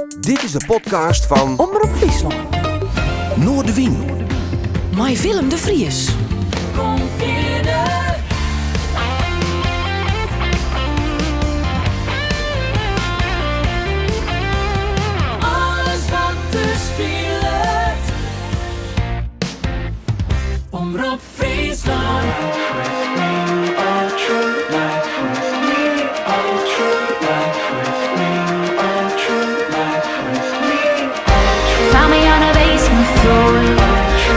Dit is de podcast fan Omrop Fryslân. Noardewyn. Mei Willem de Vries. Kom fierder. Alles wat der spilet. Omrop Fryslân. Found me on a basement floor.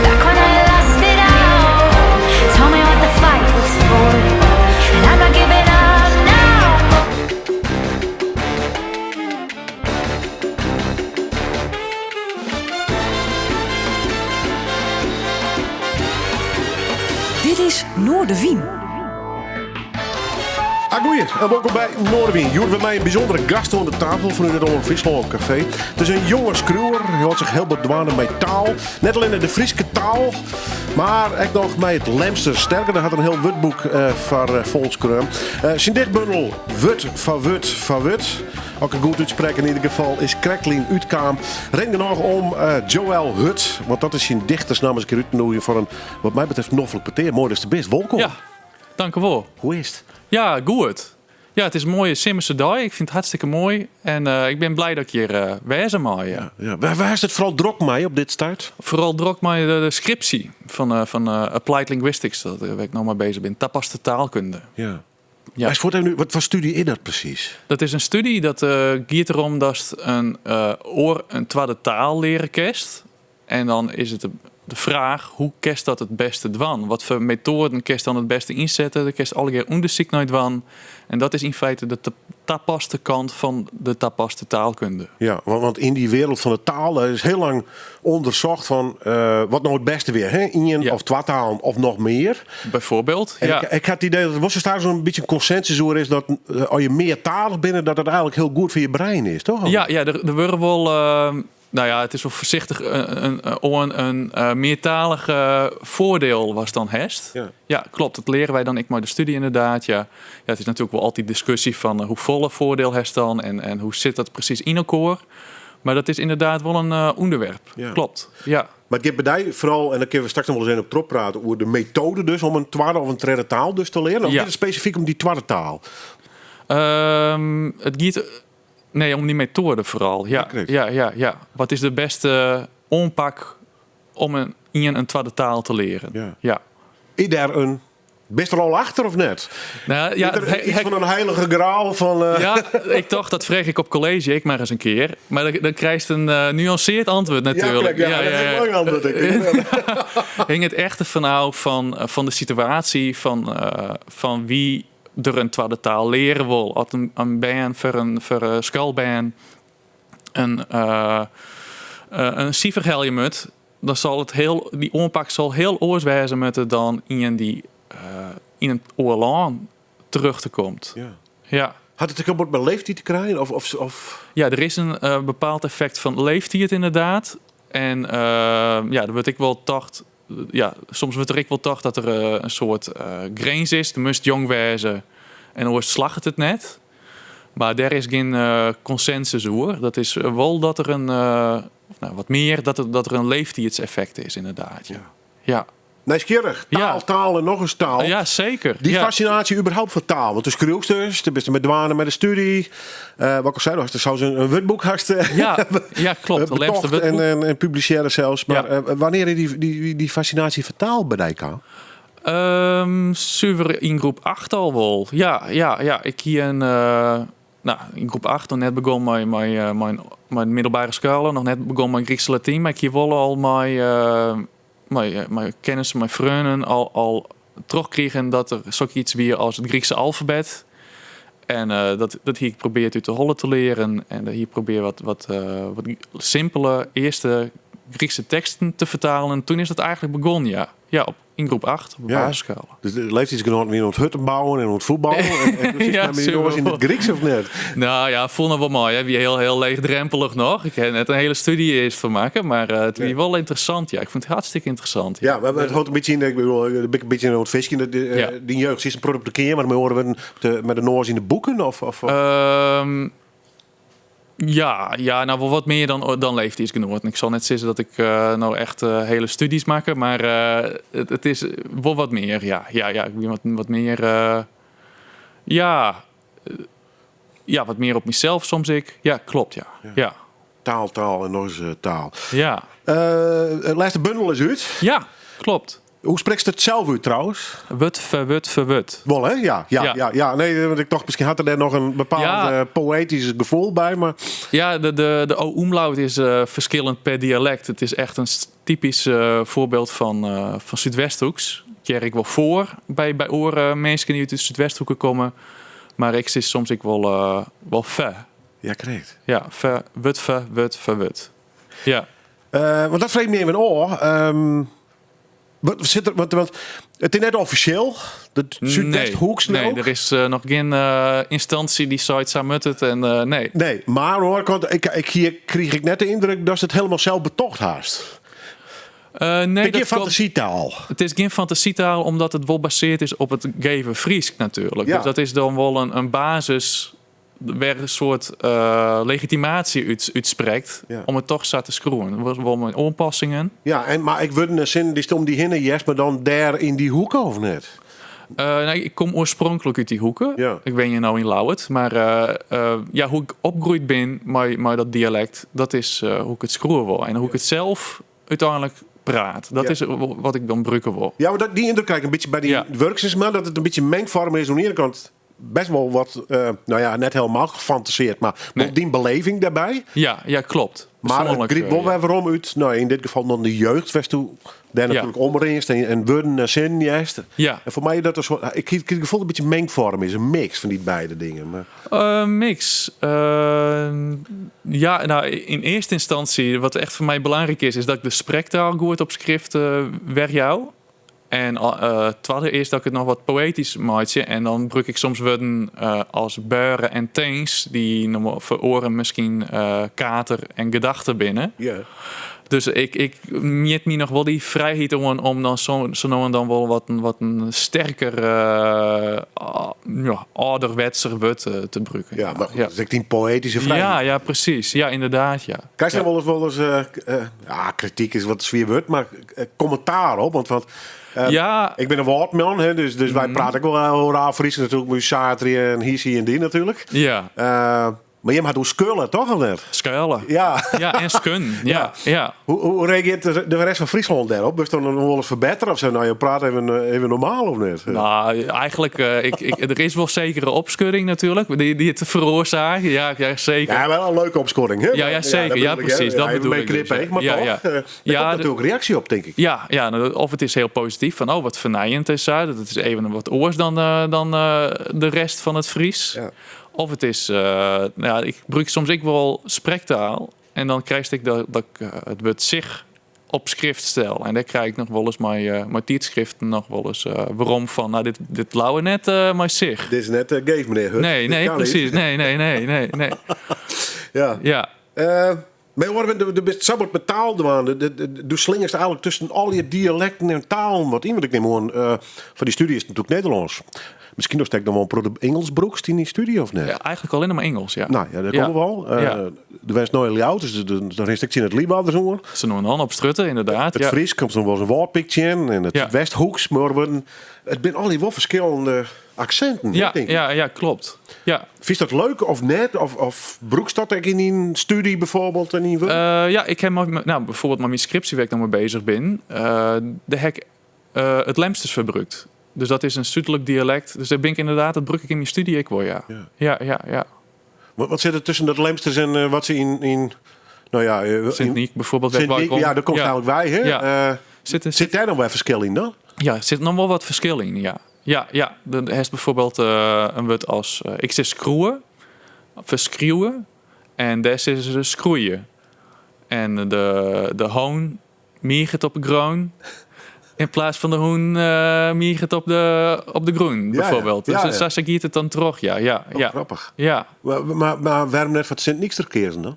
Back when I lost it all. Told me what the fight was for. And I'm not giving up now. Dit is Noardewyn. Agoeie en wolkom by Noardewyn. Hjoed by my in bysûndere gast oan de tafel fan it Omrop Fryslân Kafee. It is in jonge skriuwer. Hy hâldt sich hiel bot dwaande mei taal. Net allinne de Fryske taal, mar ek noch mei it Lemster. Sterker, der hat in hiel wurdboek eh, foar eh, folskreaun. Eh, syn dichtbundel Wurd foar Wurd foar Wurd, as ik it goed útsprek yn ieder gefal, is krektlyn útkaam. Reden genôch om Joël Hut, want dat is syn dichtersnamme, ris in kear út te nûgjen foar in, wat my betreft, noflik petear. Moai datst der bist. Wolkom. Ja, dankewol. Hoe is it? Ja, goed. Ja, it is in moaie simmerse dei. Ik fyn it hartstikke moai. En ik bin blij dat ik hjir wêze mei. Ja. Ja. Wêr hast it foaral drok mei op dit stuit? Foaral drok mei de skripsje fan Applied Linguistics, dat wêr't ik no mei bezich bin. Tapaste taalkunde. Ja. Ja. Maar voor nu, wat foar stúdzje is dat presys? Dat is in stúdzje dat giet derom datst in oar in twadde taal leare kinst. En dan is it de fraach, hoe kinst dat it bêste dwaan? Wat foar metoaden kinst dan it bêste ynsette? Dêr kinst allegear ûndersyk nei dwaan. En dat is yn feite de tapaste kant fan de tapaste taalkunde. Ja, want yn dy wereld fan de taal is hiel lang ûndersocht fan wat no it bêste wie. Hè? Ien of twa talen of noch mear. Bijvoorbeeld, En ja. ik ha it idee dat der wol sa stadichoan in bytsje in konsensus oer is dat as je meartalich binne, dat dat eigenlik hiel goed foar je brein is, toch? Ja, ja, der wurde wol, nou ja, it is wol foarsichtich oan in meartalich foardiel watst dan hast. Ja, klopt. Dat leare wy dan ek mei de stúdzje ynderdaad. Ja. Ja, it is natuerlik wol altyd diskusje fan hoefolle foardiel hast dan en hoe sit dat presys yn elkoar. Mar dat is ynderdaad wol in ûnderwerp. Klopt, ja. Mar it giet by dy foaral, en dêr kinne we straks noch wol ris even op trochprate, oer de metoade dus om in twadde of in tredde taal dus te learen. Of giet it spesifyk om dy twadde taal? It giet, nee, om dy metoade foaral. Ja, ja, ja, ja. Wat is de bêste oanpak om ien in twadde taal te learen? Ja. Is der in Bist der al achter of net? Nou, ja, Is der iets fan in heilige graal fan... Ja, ik tocht dat frege ik op kolleezje ek mar ris in kear. Mar dan krijst in nuanseard antwurd natuerlik. Ja, ja, ja, dat is in lang antwurd. Hinget echt derfan ôf fan de situaasje, fan wie der in twadde taal leare wol. As in bern foar in skoalbern in sifer helje moat, dan sil it hiel, dy oanpak sil hiel oars wêze moatte dan ien dy't yn in oar lân terjochte komt. Ja. Ja. Hat it ek wat mei leeftiid te krijen? Of, of, of? Ja, der is in bepaald effekt fan leeftiid ynderdaad. En ja, der wurdt ek wol tocht, ja, soms wurdt der ek wol tocht dat der in soart grins is. Do moatst jong wêze en oars slagget it net. Mar dêr is gjin konsensus oer. Dat is wol dat der in, of nou, wat mear, dat der in leeftiidseffekt is ynderdaad. Ja. Ja. Nijsgjirrich. Taal, taal en noch ris taal. Ja, seker. Dy fascinaasje überhaupt foar taal. Want do skriuwst dus, do bist dermei dwaande mei de stúdzje. Wat ik al sei, do hast sels in wurdboek hast, Ja, ja, klopt. De lêste betocht wurdboek. en publisearre sels. Mar wannear is dy fascinaasje foar taal by dy kaam? Suver yn groep 8 al wol. Ja, ja, ja. Ik hie in, nou, yn groep 8 noch net begûn mei de middelbere skoalle, noch net begûn mei Gryksk Latyn, mar ik hie wol al mei kennissen, mei freonen al trochkrigen dat der sokyts wie as it Grykske alfabet. En dat hie ik probearre út de holle te learen. En dat hie ik probearre wat simpele earste Grykske teksten te fertalen. En toen is dat eigentlik begûn, ja. Ja, yn groep 8, op de basisskoalle. Dus de leeftiidsgenoaten wiene oan it hutten bouwen en oan it fuotballen. En doe sietst mei dy jonges yn it Gryksk of net? Nou ja, foel noch wol mei. Hè. Wie hiel, hiel leechdrompelich noch. Ik ha net in hiele stúdzje earst fan makke, mar it wie wol ynteressant. Ja, ik fûn it hartstikke ynteressant. Ja, mar it hâldt in bytsje yn, ik bedoel, ik bin in bytsje oan it fiskjen. Dyn jeugd, sietst in protte op de keamer, mei oare wurden, mei de noas yn de boeken? Of, of? Ja, ja, nou wol wat mear dan leeftiidsgenoaten. Ik sil net sizze dat ik no echt hiele studies makke, mar it is wol wat mear, ja. Ja, ja, ik bin wat mear, ja, ja, wat mear op mysels soms ek. Ja, klopt, ja. Ja. Taal, taal en noch ris taal. Ja. It lêste bundel is út. Ja, klopt. Hoe sprekst it sels út trouwens? Wurd, ferwurd, ferwurd. Wol, hè? Ja, ja, Ja. ja. ja. Nee, want ik tocht, miskien hat er dêr noch in bepaald poëtysk gefoel by. Mar... Ja, de O-umlaut is ferskillend per dialekt. It is echt in typysk foarbyld fan Súdwesthoeks. Dat hear ik wol foar by oare minsken dy't út de Súdwesthoeke komme. Mar ik sis soms ek wol fe. Ja, krekt. Ja, fe, wurd, fe, wurd, ferwurd. Ja. Want dat freegje ik my even ôf. Wat sit der, want it is net offisjeel, de Nee. Súdwesthoeks Nee, no? der is noch gjin ynstânsje dy't seit sa moat it en nee. Nee, mar oan de oare kant, ik kriich ik net de yndruk datst it hielendal sels betocht hast. Nee, Het is dat gjin klopt. fantasietaal. It is gjin fantasietaal, omdat it wol basearre is op it geve Frysk natuerlik. Dus dat is dan wol in basis wêr in soart legitimaasje út sprekt om it dochs sa te skriuwen. Wol mei oanpassingen. Ja, mar ik wurd in sin dy't om dy hinne hearst, mar dan dêr yn dy hoeke of net? Nee, ik kom oarspronklik út dy hoeke. Ik wenje no yn Ljouwert, mar hoe't ik opgroeid bin mei dat dialekt, dat is hoe't ik it skriuwe wol. En hoe't ik it sels úteinlik praat. Dat is wat ik dan brûke wol. Ja, mar dy yndruk krij ik in bytsje by dy wurk, sis mar, dat it in bytsje mengfoarm is oan de iene kant bêst wol wat, nou ja, net hielendal gefantasearre, mar wol dyn beleving dêrby. Ja, ja, klopt. Mar it Persoanlik, grypt wol ja. wer werom út, nou, yn dit gefal dan de jeugd, wêr'tsto dêr natuerlik omrinst en wurden en sinnen hearst. En foar my is dat in soart, ik hie it gefoel dat it in bytsje mengfoarm is, in mix fan dy beide dingen. Mar Mix. Ja, nou, yn earste ynstânsje, wat echt foar my belangryk is, is dat ik de sprektaal goed op skrift werjou. En twadde is dat ik it noch wat poëtysk meitsje. En dan brûk ik soms wurden as beure en tins, dy't normaal foar oaren miskien kater en gedachte binne. Dus ik mjit my noch wol dy frijheid oan om dan sa no en dan wol wat in sterker âlderwetser wurd te brûken. Ja, mar goed, dat is ek dyn poëtyske frijheid. Ja, ja, presys. Ja, ynderdaad, ja. Krijst dan wolris ja, krityk is wat swier wurd, mar kommentaar op, want ik bin in Wâldman, hè, dus wy prate ek wol hiel raar Frysk natuerlik, mei Satri en Hisi en dy natuerlik. Mar jim hat oer skulle, toch of net? Skulle. Ja. Ja, en skun. Ja, ja. Hoe reagearret de rest fan Fryslân dêrop? Wurdst dan noch wolris ferbettere of sa? Nou, je praat even normaal of net? Nou, eigenlijk, der is wol sekere opskudding natuerlik, dy't it feroarsaket. Ja, ja, seker. Ja, wol in leuke opskudding, hè? Ja, ja, seker. Ja, Ja, dat bedoel ik, hè. presys. Dat Ja, bedoel even ik dus, knip, hè, ja. maar Ja, toch, ja. daar Ja, komt de natuerlik reaksje op, tink ik. Ja, ja, nou, of it is hiel posityf fan, oh, wat fernijend is dat. Dat is even wat oars dan de rest fan it Frysk. Of it is, nou ja, ik brûk soms ek wol sprektaal en dan krijg ik dat ik it wurd sich op skrift stel. En dêr krij ik noch wolris mei tydskriften noch wolris werom fan, nou, dit lauwe net mei sich. Dit is net geef, menear Hut. Nee, Dit nee, kan niet. presys. Nee, nee, nee, nee, nee. Maar hoor, de bist sa wat met taal dwaan. Do slingerst eigentlik tusken al je dialekten en talen wat yn. Want ik nim oan, foar dy studie is it natuerlik Nederlânsk. Miskien noch stek dan wol in protte Ingelsk brûkst yn dy studie, of net? Ja, eigentlik allinnich mar Ingelsk, ja. Nou ja, dêr komme we al. Do wennest no yn Ljouwert, dus dan rinst ek tsjin it Liwwadders oan. Sa no en dan op strjitte, ynderdaad. It Frysk komt dan wolris in Wâldpyk tsjin en it Westhoeks, mar it binne allegear wol ferskillende aksinten, tink ik. Ja, ja, klopt. Ja. Fynst dat leuk of net? Of brûkst dat ek yn dyn studie byfoarbyld en yn wurk? Ja, ik ha nou, byfoarbyld mei myn skripsje wêr't ik no mei beuzich bin, dêr ha ik it Lemsters foar brûkt. Dus dat is in súdlik dialekt. Dus dêr bin ik ynderdaad, dat brûk ik yn myn studie ek wol, ja. Ja, ja, ja. Wat sit der tusken dat Lemsters en wat se yn, nou ja, in Sint-Nyk byfoarbyld, wêr Sint-Nyk, ik kom. ja, dêr komst eigentlik wei, hè? Zit Sit dêr noch wer ferskil yn dan? Ja, sit noch wol wat ferskil yn, ja. Ja, ja. Dan hast byfoarbyld in wurd as ik sis skroewe, ferskriuwe, en dêr sizze se skroeie. En de hoon miert op de groen, in plaats fan de hoen miert op de groen, byfoarbyld. Dus sa giet it dan troch, ja, ja, Oh, ja. grappich. Ja. Mar wêrom net foar it Sint-Nykster keazen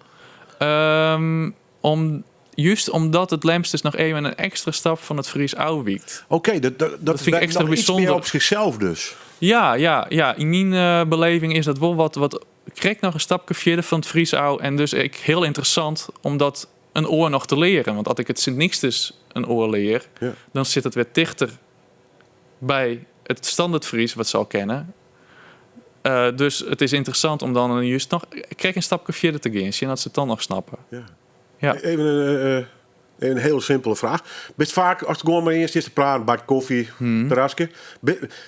dan? Juist omdat it Lemsters noch even in ekstra stap fan it Frysk ôfwykt. Oké, dat Dat fyn ik werkt ekstra noch iets mear bysûnder. op zichzelf dus. Ja, ja, ja. Yn myn beleving is dat wol wat krekt noch in stapke fierder fan it Frysk ôf en dus ek hiel ynteressant om dat in oar noch te learen. Want as ik it Sint-Nyksk in oar lear, dan sit it wer tichter by it standert Frysk wat se al kenne. Dus it is ynteressant om dan just noch krekt in stapke fierder te gean, sjen oft se it dan noch snappe. Ja. Ja. Even in hiel simpele fraach. Bist faak, ast gewoan mei ien stiest te praten, bak kofje, terraske,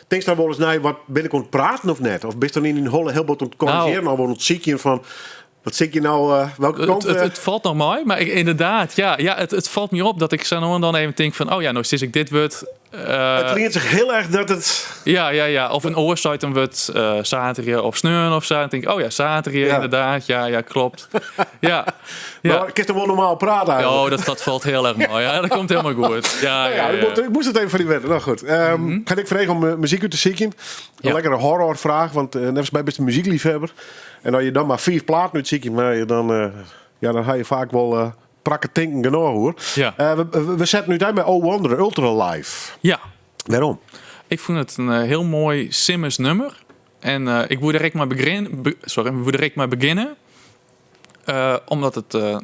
tinkst dan wolris nei, wat bin ik oan it praten of net? Of bist dan yn dyn holle hiel bot oan it korrizjearen of oan it sykjen fan, wat sykje je nou, welke kant? It falt noch mei, mar ik, ynderdaad, ja, ja, it falt my op dat ik sa no en dan even tink fan, oh ja, no sis ik dit wurd. It lient sich hiel erch dat it. Ja, ja, ja. Of in oar seit in wurd saterdei of sneon of sa. Dan tink ik, oh ja, saterdei, ynderdaad. Ja, ja, klopt. Ja, ja. Mar kinst dan wol normaal prate eigentlik? Oh, dat falt hiel erch mei. Ja, dat komt hielendal goed. Ja, Nou ja, ja, ja. ik moast it even fan dy witte. No goed. Ga ik frege om muzyk út te sykjen. In lekkere horrorfraach, want neffens my bist in muzykleafhawwer. En as je dan mar 5 platen útsykje meie, dan, ja, dan ha je faak wol prakke tinken genôch oer. We setten útein mei Oh Wonder, Ultralife. Ja. Wêrom? Ik fûn it in hiel moai simmers nûmer. En ik woe der ek mei begrin-, be-, sorry, ik woe der ek mei begjinne. Omdat it de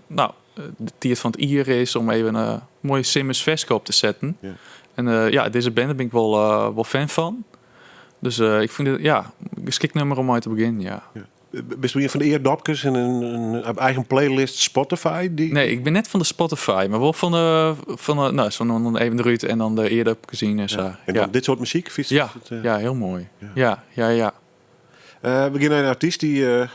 tiid fan it jier is om even in moai simmers ferske op te setten. En dizze band, dêr bin ik wol fan fan. Dus ik fûn it, ja, geskikt nûmer om mei te begjinnen, ja. Ja. Bist du ien fan de eardopkes en in eigen playlist Spotify? Die... Nee, ik bin net fan de Spotify, mar wol fan de, fan de, no, fan dan even derút en dan de eardopkes yn en sa. Ja. En dan Ja. dit soart muzyk? Fietst Ja, het, ja, hiel moai. Ja. Ja, ja, ja. We gean nei in artyst dy't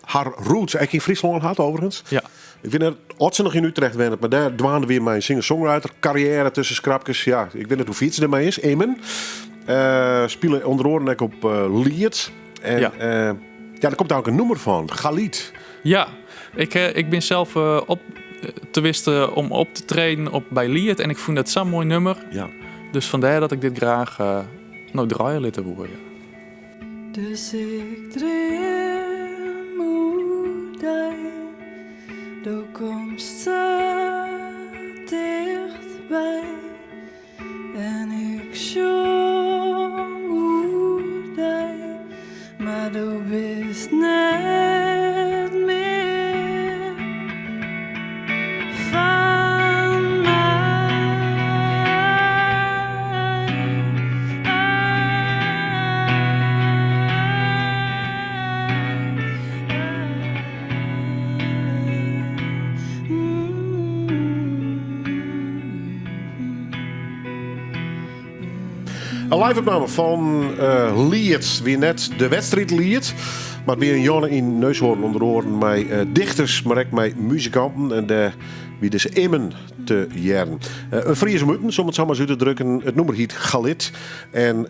har roots ek yn Fryslân hat, overigens. Ja. Ik wit net oft se noch yn Utrecht wennet, mar dêr dwaande wie mei in singer-songwriter karriêre tusken skrapkes. Ja, ik wit net hoe fier se dermei is. Immen. Spile ûnder oaren ek op Liet. En, ja, der komt ek in nûmer fan, Galit. Ja, ik bin sels op te wisten om op te treden op by Liet en ik fûn dat sa'n moai nûmer. Dus fandêr dat ik dit graach no draaie litte woe. Ja. Dus ik dream oer dy, do komst sa tichtby. En ik sjong oer dy, mar do bist net mear fan my. In live-opname fan Liet. Wie net de wedstriid Liet, mar wie in jûn yn Neushoorn ûnder oaren mei dichters, mar ek mei muzikanten. En dêr wie dizze Immen te hearren. In Fries om utens, om it sa mar ris út te drukken. It nûmer hiet Galit. En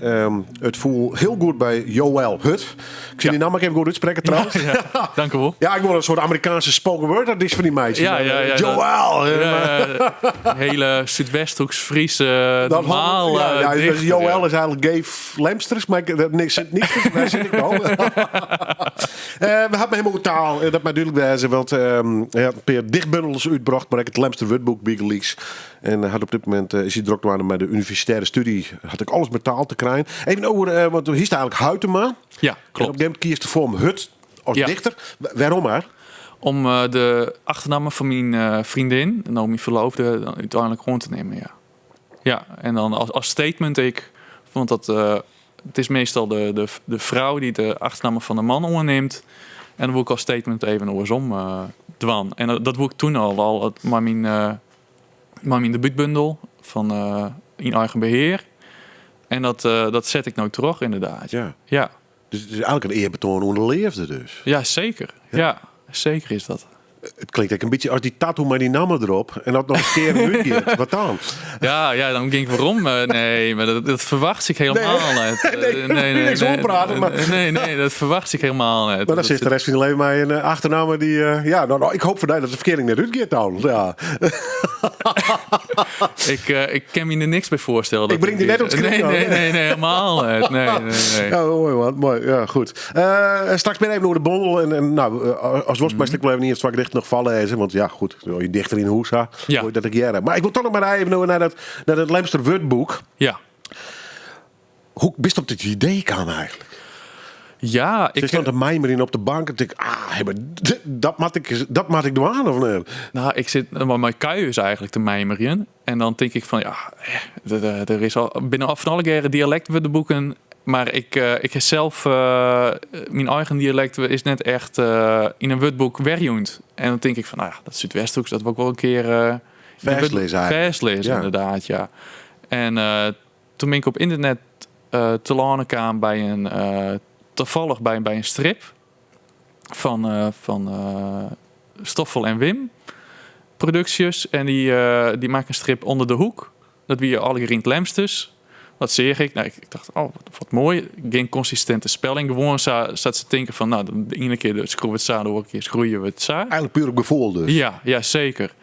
it foel hiel goed by Joël Hut. Ik sil dy namme ek even goed útsprekke trouwens. Ja, ja. Dank u wol. Ja, ik wol in soart Amerikaanse spoken word artiest fan dy meitsje. Ja, ja, ja, Joël! dat, ja, ja, ja. Hele Súdwesthoeks Friese, Dat normaal, ja, ja, dus dichter, Joël ja. is eigenlijk Geef Lemsters, maar ik, dat, niks, zit niet, daar zit ik al. We hadden helemaal goed taal, dat mag duidelijk wezen, want hy hat in pear dichtbundels útbrocht, mar ek it Lemster Wurdboek bygelyks. En hat op dit momint is hy drok dwaande mei de universitaire studie. Hat ek alles met taal te krijen. Even oer, want do hiest eigentlik Huitema. Ja, En op klopt. een gegeven moment kiest de vorm Hut als dichter. Wêrom mar? Om de achternamme fan myn freondin, no myn ferloofde, dan úteinlik oan te nimmen, ja. Ja, en dan as statement ik, want dat it is meastal de frou dy't de achternamme fan de man oannimt. En dan woe ik as statement even oarsom dwaan. En dat woe ik toen al mei myn debuutbundel fan yn eigen behear. En dat set ik no troch, ynderdaad. Ja. Dus it is eigentlik in earbetoan oan de leafde dus. Ja, seker. Ja, seker is dat. It klinkt ek in bytsje as dy tattoo mei dy namme derop en dat noch in kear útgiet. Wat dan? Ja, ja, dan gean ik werom. Nee, mar dat ferwacht ik hielendal Nee. net. Nee, Nee, nee, niks nee. oanpraten, mar Nee, nee, dat ferwacht ik hielendal net. Mar dan Dat sit de zit rest fan je leven mei in achternamme dy ja, nou, nou, ik hoop foar dy dat de ferkearing net útgiet dan. Ja. Ik kin my der niks by foarstelle Ik dat breng ik dy net op het Nee, skript, nee, hoor. nee, nee, hielendal net. Nee, nee, nee. Ja, moai, man. Moai. Ja, goed. Straks ben even oer de bondel. En, nou, as wolst, ik wol even ien of twa gedichten noch foarlêze. Want ja, goed, as je dichter yn hûs ha, moat dat ek hearre. Mar ik wol toch noch mar even naar dat Lemster Wurdboek. Hoe bist op dit idee kaam eigentlik? Ja, ik dan te mijmeren op de bank en denk ah, hey, maar dat moet ik, dat moet ik doen of nee? Nou, ik zit maar mijn kuiers eigenlijk te mijmeren. En dan denk ik van, ja, er is al binnen van alle keren dialect boeken. Maar ik, ik heb zelf, mijn eigen dialect is net echt in een woordboek werjoend. En dan denk ik van, nou ja, dat Zuidwesthoeks, dat wil ik wel een keer... Vers lezen Vers lezen, ja. Inderdaad, ja. En toen ben ik op internet te landen kwam bij een... toevallig bij, bij een strip van, van Stoffel en Wim producties. En die, die maken een strip onder de hoek. Dat wie alle in het Lemsters. Dat zeg ik. Nou, ik dacht, oh, wat, wat mooi. Geen consistente spelling. Gewoon zat ze denken van, nou, de ene keer de schroeven het za, de andere keer schroeien we het za. Eigenlijk puur op gevoel dus. Ja, ja, zeker.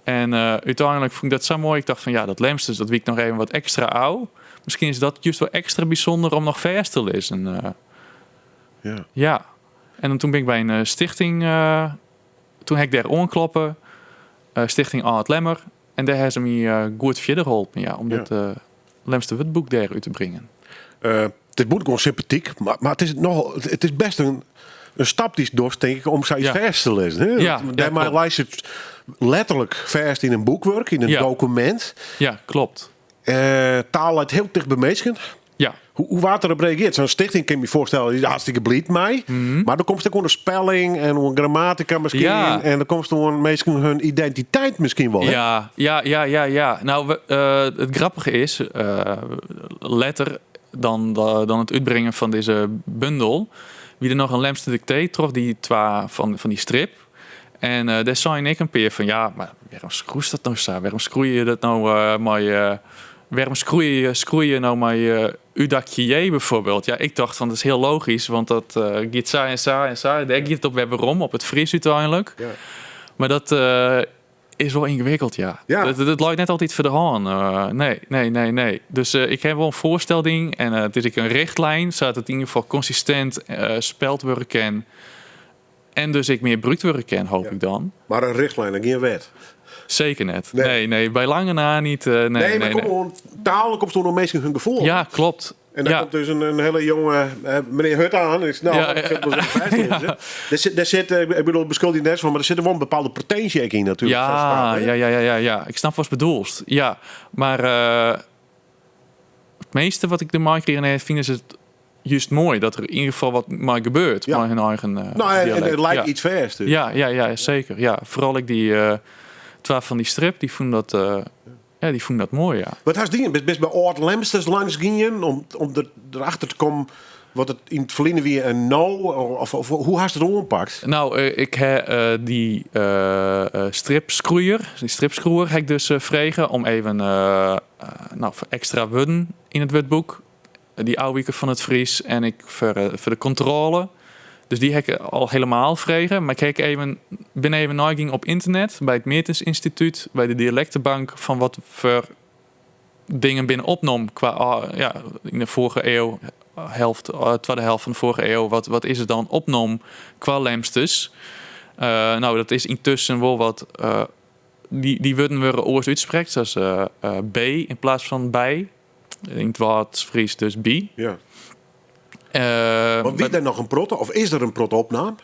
En uiteindelijk vond ik dat zo mooi. Ik dacht van, ja, dat Lemsters, dat wiek nog even wat extra oud. Misschien is dat juist wel extra bijzonder om nog vers te lezen. Ja. Ja. En dan toen ben ik bij een stichting... toen heb ik daar onkloppen. Stichting Art Lemmer. En daar hebben ze me goed verder geholpen. Ja, om dit Lemster Witboek daar uit te brengen. Het is gewoon sympathiek. Maar, maar het is nogal, het is best een, een stap die is dorst, denk ik, om zoiets vers te lezen. Hè? Ja, ja, lijst het letterlijk vers in een boekwerk, in een document. Ja, klopt. Taal lijkt heel dicht bij mensen. Ja. Hoe, hoe water erop reageert. Zo'n stichting kan je me voorstellen, die is hartstikke blij mee. Mm -hmm. Maar er komt ook een spelling en een grammatica misschien. Ja. En er komt gewoon misschien hun identiteit misschien wel. Hè? Ja, ja, ja, ja, ja. Nou, we, het grappige is, letter dan, dan het uitbrengen van deze bundel. Wie er nog een Lemster dicté trok, die twee van, van die strip. En daar zei ik een keer van, ja, maar waarom schroest dat nou zo? Waarom schroei je dat nou maar... waarom schroei je nou maar Udakje J bijvoorbeeld? Ja, ik dacht van dat is heel logisch, want dat gaat sa en sa en sa. Daar gaat het op weer waarom, op het Fries uiteindelijk. Ja. Maar dat is wel ingewikkeld, ja. Ja. Dat, dat lijkt net altijd voor de hand. Nee, nee, nee, nee. Dus ik heb wel een voorstelding en het is ik een richtlijn, zodat het in ieder geval consistent speld worden kan. En dus ik meer brukt worden kan, hoop Ja. ik dan. Maar een richtlijn en geen wet. Zeker net. Nee. Nee, nee, bij lange na niet. Nee, Nee, nee, maar kom nee. gewoon, taal komt door mensen hun gevoel. Ja, klopt. En dan ja. komt dus een hele jonge meneer Hut aan. En ik zeg, nou, Ja, ik zit wel eens op de Daar zit, daar zit, ik bedoel, beschuldig je net van, maar er zit er wel een bepaalde pretentie ook in natuurlijk. Ja, zo'n staat, hè? ja, ja, ja, ja, ja. Ik snap wat je bedoelt. Ja, maar het meeste wat ik de markt hierin heb, vind is het juist mooi dat er in ieder geval wat maar gebeurt. Ja. Maar hun eigen Nou, en dialect. het lijkt ja. iets vers. Dus. Ja, ja, ja, zeker. Ja, vooral ik die twaalf van die strip, die vonden dat, ja, die vonden dat mooi, ja. Wat had die? Best bij Oud Lemsters langs gingen om erachter te komen wat het in het verleden weer en nou, of hoe had het oppakt? Nou, ik heb die stripschroeier, die stripschroeier heb ik dus vregen om even nou, voor extra woorden in het wordboek. Die oude van het Fries en ik voor, voor de controle. Dus die heb ik al helemaal vregen. Maar ik keek even, ben even naging op internet bij het Meertens Instituut, bij de dialectenbank, van wat voor dingen binnen opnam qua ja, in de vorige eeuw, helft, tweede helft van de vorige eeuw, wat is het dan opnam qua Lemsters? Nou, dat is intussen wel wat. Die worden we oors uitspreekt, zoals B in plaats van bij. In het Waals-Fries dus B. Ja. Want wie er nog een proto? Of is er een proto-opname?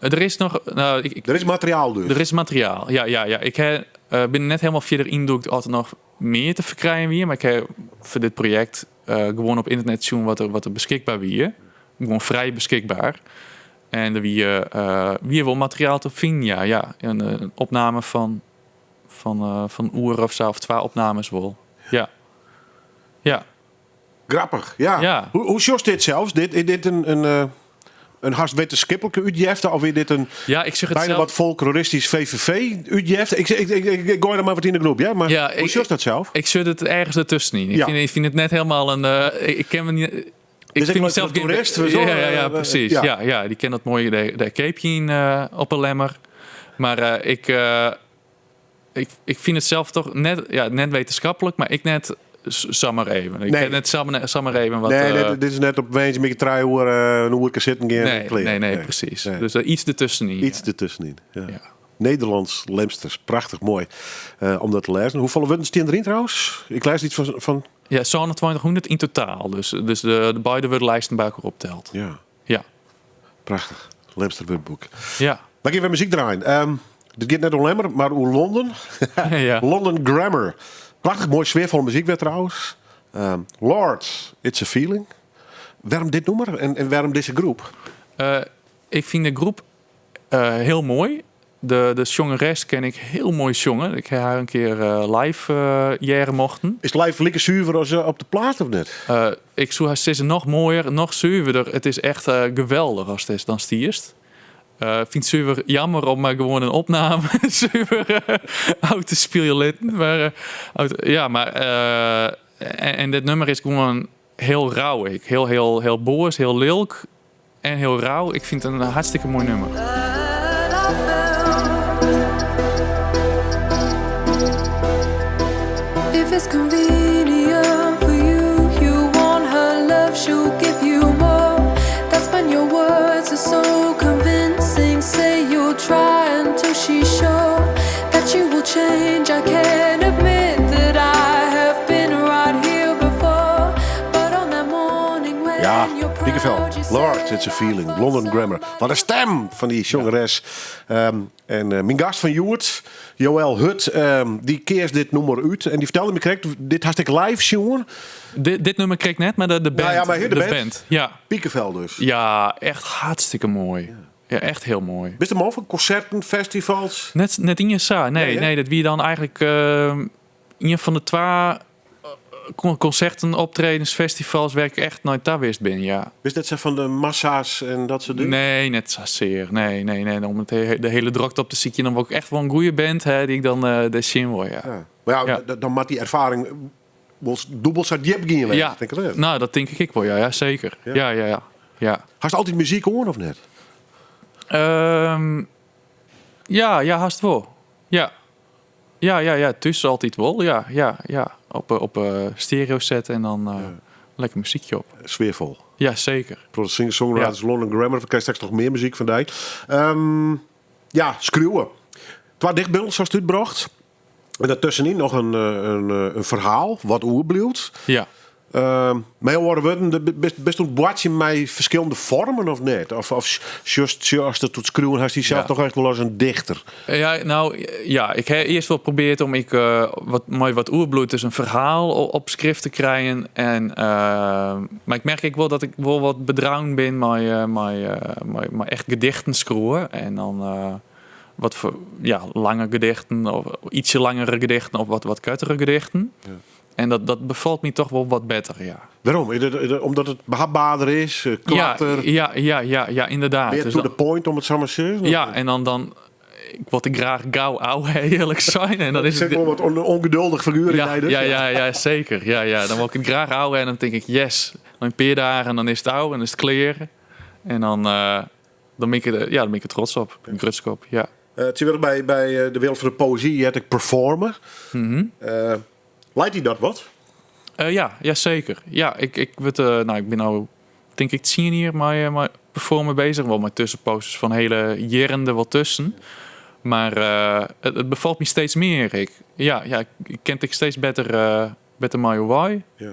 Er is nog... Nou, er is materiaal dus? Er is materiaal, ja. ja, ja. Ik heb, ben net helemaal verder indoekt altijd nog meer te verkrijgen weer. Maar ik heb voor dit project gewoon op internet zien wat er beschikbaar wie. Gewoon vrij beschikbaar. En wie, wie wil materiaal te vinden, ja. ja. Een opname van oer of zo, of twee opnames wel. Ja. Ja. Grappig, ja. Ja. Hoe is dit zelfs? Dit, dit een hartst wetenschappelijke uitjefte of is dit een ja, ik zeg het bijna zelf... wat folkloristisch VVV uitjefte? Ik gooi er maar wat in de groep, ja? Maar ja, hoe is dat zelf? Ik zit het ergens ertussen niet. Ik, vind het net helemaal een... ik ken me niet... Ik dus vind mezelf geen toerist. Ja, precies. Ja. Ja, die ken dat mooie de capeje in op een lemmer. Maar ik vind het zelf toch net, ja, net wetenschappelijk, maar ik net sammer even. Ik Nee. ken net sammer even wat. Nee, dit is net op Weens met je trui hoor, een oerke zitten gaan nee, kleren. nee, precies. Nee. Dus iets ertussenin. Iets ja. ertussenin. Ja. Ja. Nederlands Lemsters, prachtig mooi om dat te lezen. Hoeveel woorden staan erin trouwens? Ik lees iets van... Ja, zo'n 2200 in totaal. Dus de beide worden lijsten bij elkaar optelt. Ja. Ja. Prachtich. Lemster wurdboek. Ja. Wy gean wer muzyk draaien. Um, dit giet net oer Lemmer, mar oer Londen. ja. London Grammar. Prachtich moai sfearfolle muzyk wer trouwens. Um, Lord, It's a Feeling. Wêrom dit nûmer en, en wêrom dizze groep? Uh, ik fyn de groep uh, hiel moai. De, de sjongeres kin ek hiel moai sjonge. Ik ha har in kear uh, live uh, hearre mochten. Is live like suver as op de plaat of net? Uh, ik soe hast sizze noch moaier, noch suverder. It is echt uh, geweldich ast dêr dan stiest. Uh, fyn it suver jammer om mar gewoan in opname suver ôf te spylje litten. Mar, uh, ja, mar uh, en, en dit nûmer is gewoan hiel rau. Ik. Hiel, hiel, hiel boas, hiel lilk en hiel rau. Ik fyn it in hartstikke moai nûmer. If it's convenient for you, you want her love, she'll give you more. That's when your words are so convincing. Say you'll try until she's sure that you will change. I can't admit that I have been right here before. But on that morning when Ja, you're Pikkevel. proud, you Lord, say it's a feeling. London Grammar. Wat in stim fan dy sjongeres. Um, en uh, myn gast fan hjoed, Joël Hut, um, dy keas dit nûmer út. En dy fertelde my krekt, dit hast ek live sjoen. Dit, dit nûmer krekt net, mar de, de band. Nou ja, mar de de band. band. Ja. Piekenvel dus. ja, echt hartstikke moai. Ja, echt hiel moai. Bist der man fan konserten, festivals? Net, net iens sa. Nee, Nee, hè? nee, dat wie dan eigentlik uh, ien fan de twa konserten, optredens, festivals wêr't ik echt nei ta west bin, ja. Bist net sa fan de massa's en dat soart dingen? Nee, net sasear. Nee, nee, nee. Om it he de hiele drokte op te sykjen, dan wol ik echt wol in goede band ha dy't ik dan uh, dêr sjen wol, ja. Ja. Mar ja, Ja. dan moat dy erfaring wol dûbeld sa djip gien wêze, Ja. tink ik net. Nou, dat tink ik ek wol, ja, ja seker. Ja. Ja, ja, ja. ja. Hast altyd muzyk oan of net? Um, ja, ja, hast wol. Ja. Ja, ja, ja, thús altyd wol. Ja, ja, ja. Op, op uh, stereo sette en dan uh, Ja. lekker muzykje op. Sfearfol. Ja, seker. Singer songwriters London Grammar. We krije straks noch mear muzyk fan dy. Um, ja, skriuwe. Twa dichtbundels hast útbrocht. En dêrtuskenyn noch in, in, in ferhaal wat oerbliuwt. Ja. Um, mei oare wurden, bist oan it boartsjen mei ferskillende foarmen of net? Of, of just, just it skriuwen, hast dysels Ja. toch echt wol as in dichter? Ja, nou ja, ik ha earst wol probearre om ik uh, wat, mei wat oerbliuwt, dus in ferhaal op skrift te krijen. En, uh, mar ik merk ek wol dat ik wol wat bedreaun bin mei, uh, mei, uh, mei, mei echt gedichten skriuwe. En dan uh, wat foar ja, lange gedichten, of ytsje langere gedichten, of wat, wat koartere gedichten. Ja. En dat, dat befalt my toch wol wat better, ja. Wêrom? Omdat it behapberder is, koarter, Ja, ja, ja, ja, ja inderdaad. mear Dus to dan- the point, om it sa mar te sizzen? ja, en dan, dan ik wol ik graach gau ôf, earlik sein. En dan Er is sit it wol wat ûngeduldich figuer yn Ja, dy dus. ja, ja, ja, seker. Ja, ja. Dan wol ik it graach ôf en dan tink ik, yes. Dan in pear dagen, dan is it ôf en is it klear. En dan, uh, dan, bin ik der, ja, dan bin ik der trots op. Ben ik grutsk op, ja. Uh, it is wer by, by de wereld fan de poëzy, je hebt ek performen. Mm -hmm. Uh, leit dy dat wat? Uh, ja, ja, seker. Ja, ik, ik, wurd, uh, nou, ik bin no, tink ik, 10 jier mei, mei performen beuzich. Wol mei tuskenpoases fan hiele jierren der wol tusken. Mar uh, it, it befalt my steeds mear. Ik, ja, ja, ik kin it steeds better, uh, better mei wei. Ja.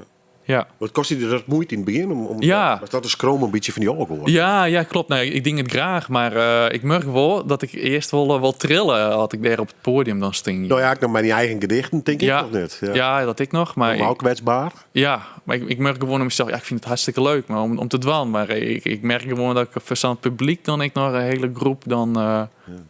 Ja. Wat kost dy dat muoite yn it begjin? Om, om, Ja. Was dat de skroom in bytsje fan dy ôf Ja, ja, kloppet. Nee, ik die it graach, mar uh, ik merk wol dat ik earst wol, uh, wol trille as ik dêr op it poadium dan stean. Nou ja, ik noch mei dyn eigen gedichten, tink ik Ja. noch net. Ja. Ja, dat ik noch. Mar Maar ik, ek kwetsber. ja, mar ik, ik merk gewoan oan mysels, ja, ik fyn it hartstikke leuk mar om, om te dwaan. Mar ik, ik merk gewoan dat ik foar sa'n publyk dan ik noch in hiele groep dan uh,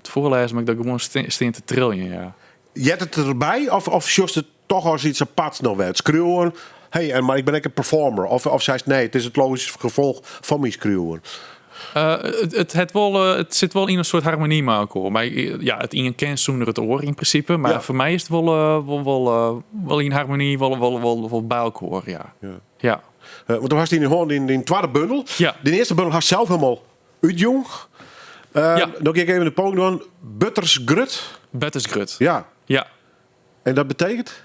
it foarlêzen, mar ik dat gewoan stean te triljen, ja. Heart it derby of, of sjochst it toch as yts aparts noch wer? It skriuwen, hey, en, mar ik bin ek in performer. Of, of seist nee, it is it logyske gefolch fan myn skriuwen. Uh, it, it, hat wol, uh, it sit wol yn in soart harmony mei elkoar. Mar ja, it ien kin sûnder it oar yn prinsipe. Mar Ja. foar my is it wol, uh, wol, wol, uh, wol yn harmony, wol, wol, wol, wol by elkoar, ja. Ja. Ja. Uh, want do hast yn dyn hân dyn, dyn twadde bondel. Ja. Dyn earste bondel hast sels hielendal útjûn. Uh, Ja. Dan gean ik even de poging dwaan. Buttersgrut. Buttersgrut. Ja. Ja. En dat betekent?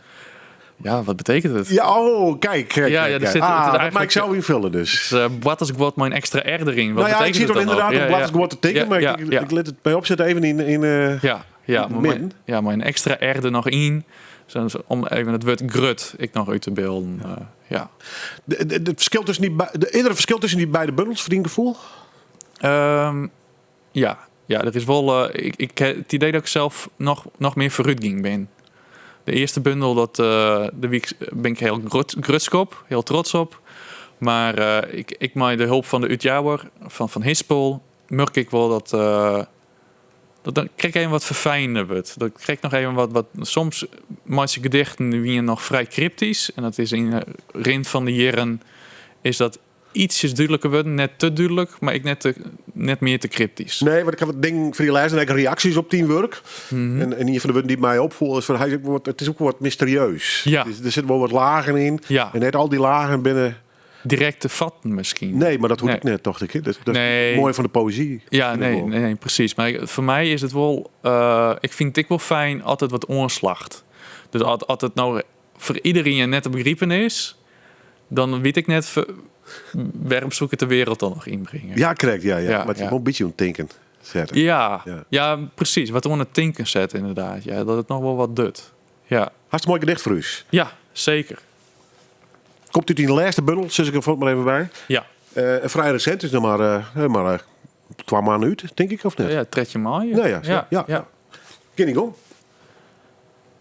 Ja, wat betekent it? Ja, oh, kijk. kijk, Ja, kijk, ja, er kijk. zit- het is ah, dat eigenlijk- mag ik zelf invullen dus. Dus uh, boartersguod mei in ekstra R deryn. Wat nou ja, ik betekent zie it het dan inderdaad ook? op boartersguod te tikken, Ja, maar ja, ik, ja. ik lit it by opset even yn... yn uh, Ja, ja, het mar midden. mei, ja, mei in ekstra R der noch yn. Sa- Om even it wurd grut ek noch út te bylden. Uh, ja. De, de, het ferskil tusken dy, de, is der in ferskil tusken dy beide bondels foar dyn gefoel? Ja, ja, der is wol. Ik ha it idee dat ik sels noch mear foarútgien bin. De earste bundel, dat, dêr wie ik, bin ik hiel grutsk op, hiel trots op. Mar ik mei de help fan de útjouwer fan Hispel merk ik wol dat dan krekt even wat ferfijnder wurdt. Dat krekt noch even wat soms meitsje gedichten wiene noch frij kryptysk. En dat is yn de rin fan de jierren is dat ietsjes dúdliker wurden. Net te dúdlik, mar ek net mear te kryptysk. Nee, want ik ha wat dingen fan dy lêzen en ek reaksjes op dyn wurk. En ien fan de wurden dy't my opfoel is fan, hy is ek wat, it is ek wat mysterieus. Der sitte wol wat lagen yn. En net al dy lagen binne Direkt te fatten miskien. Nee, mar dat hoecht ek net, tocht ik. Dat is moai fan de poëzy. Ja, Vind ik nee, wol. nee, nee, presys. Mar foar my is it wol, ik fyn it ek wol fijn as it wat oanslacht. Dus as it no foar iderien net te begripen is, dan wit ik net wêrom soe ik it de wereld dan noch ynbringe. Ja, krekt, ja, ja. Mar it is wol in bytsje oan it tinken sette. Ja, presys. Wat oan it tinken sette, ynderdaad. Ja, dat it noch wol wat docht. Ja. Hast in moai gedicht foar ús? Ja, seker. Komt út dyn lêste bundel, sis ik der fuort mar even by. Ja. En frij resint is noch mar 2 maanden út, tink ik, of net? Ja, 13 maaie. Nou ja, zo. Ja, Ja. ja. Kin ik om.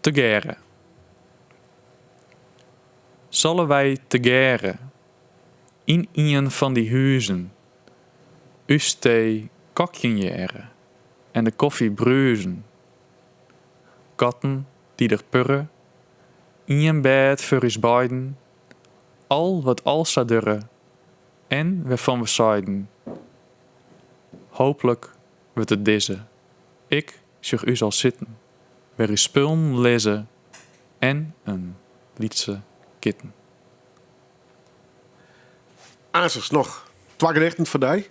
Tegearre. Salle wy tegearre yn ien fan dy huzen ús tee kokjen hearre en de koffie bruzen. Katten dy't der purre, ien bêd foar ús beiden, al wat al sa durre en wêrfan we seiden, hooplik wurdt it dizze, ik sjoch ús al sitten, wêr ús spullen lizze en in lytse kitten. Aansens noch 2 gedichten foar dy.